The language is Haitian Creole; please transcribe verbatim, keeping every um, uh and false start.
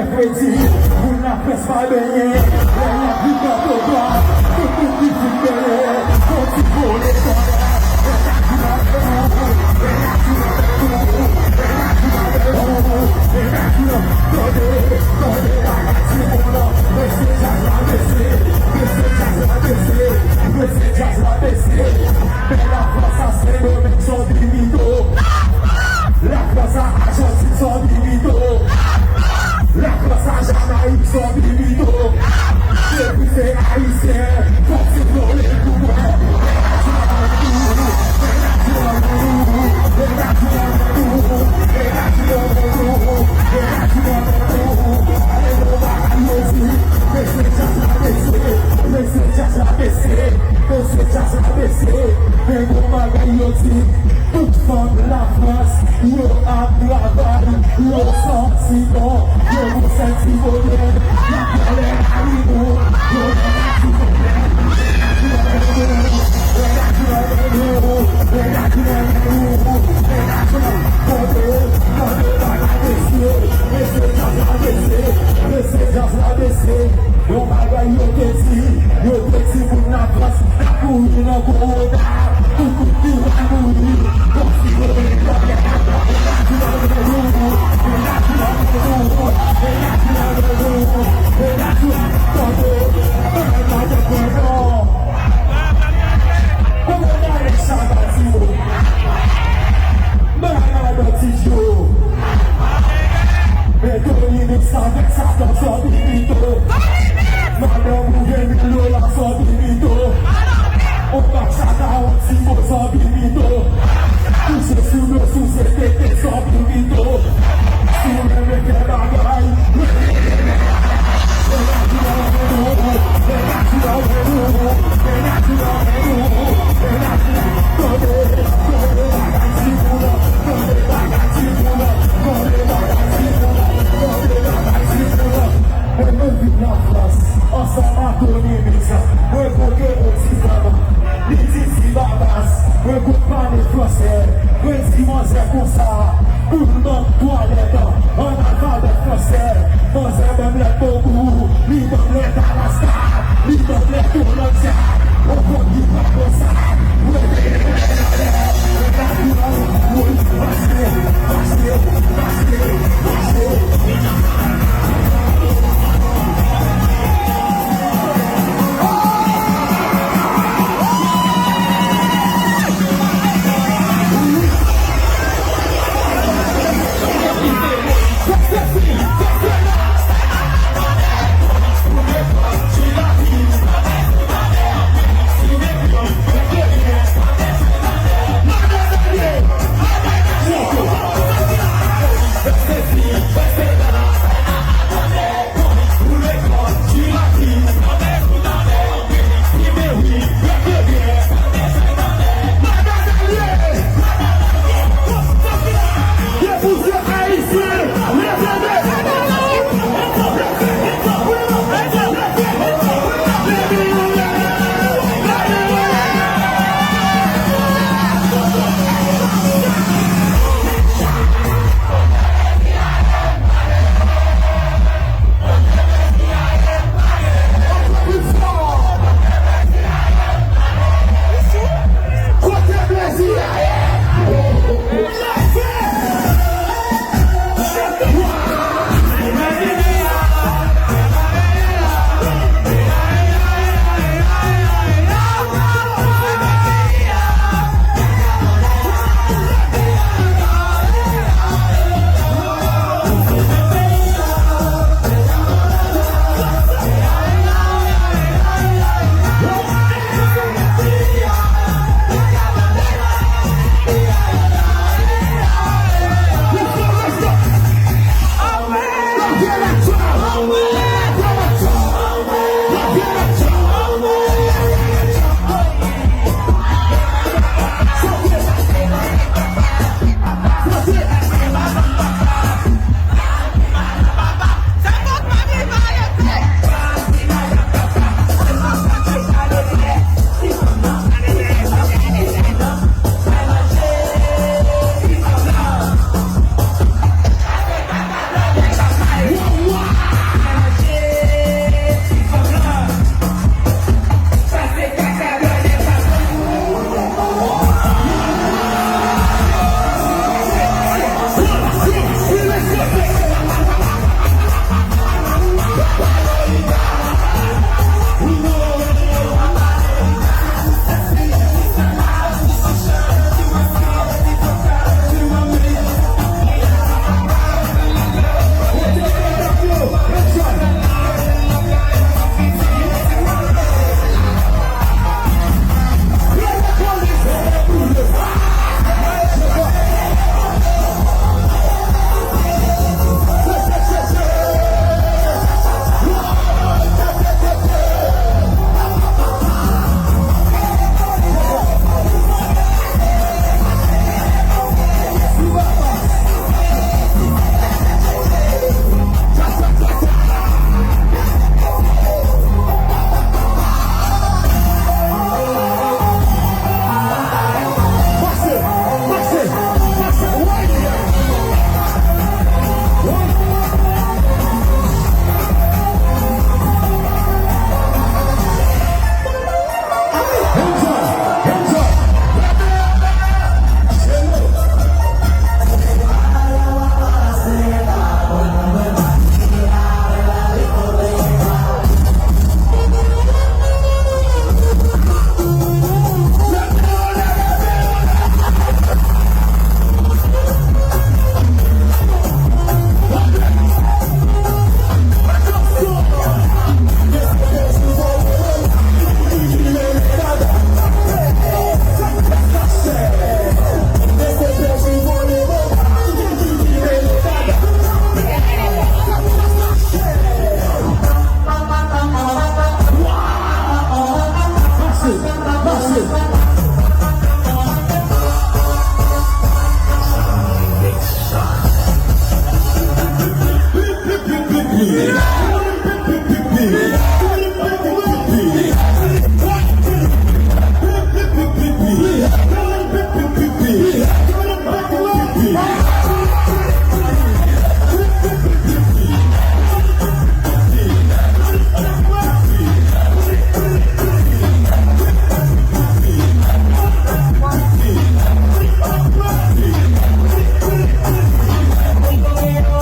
Mèkredi, moun la près pa benyen. Lè y ap vin nan Toba, tout moun ki fin benyen, fon ti vole kòlè. Lafrans a Sendomeng, s on ti pito. Lafrans a Ajantin, s on ti pito. Lafrans a Jamayik, s on ti pito. Depi se Ayisyen, fò ti vole pou mwen. Mesye djaz la bese, mesye djaz la bese. Men gon bagay yo di, tout fanm Lafrans, yo ap travay, yo santi bon, yo gon sèl ti modèl, y ap pran lè larimou, yo nan larimou. Yon bagay yo te di, yo te di moun Lafrans ap mouri nan kowona, tout moun ki va mouri, bon si yo vle. Tande, tande, tande, tande. Kòman w gade sa, Batimo? Mwen la nan Ti Djo. Men Tony Mix avèk Satan, s on ti pito. Madanm ou vin lo la, s on ti pito. On bak sa ka on ti mo, s on ti pito. Touche sou nou, souse tete, s on ti pito. Si w renmen fè bagay, Mwen vin Lafrans ansanm ak Tony Mix. Mwen kote on ti fanm, li di ti babas. Mwen kout pale fransè. Mwen di manzè konsa, pou l ban m twalèt, analfabèt fransè. Manzè ban m lèt Bogou, li ban m lèt Alaska, li ban m lèt Olandia. On fanm ki pa konsa, mwen veye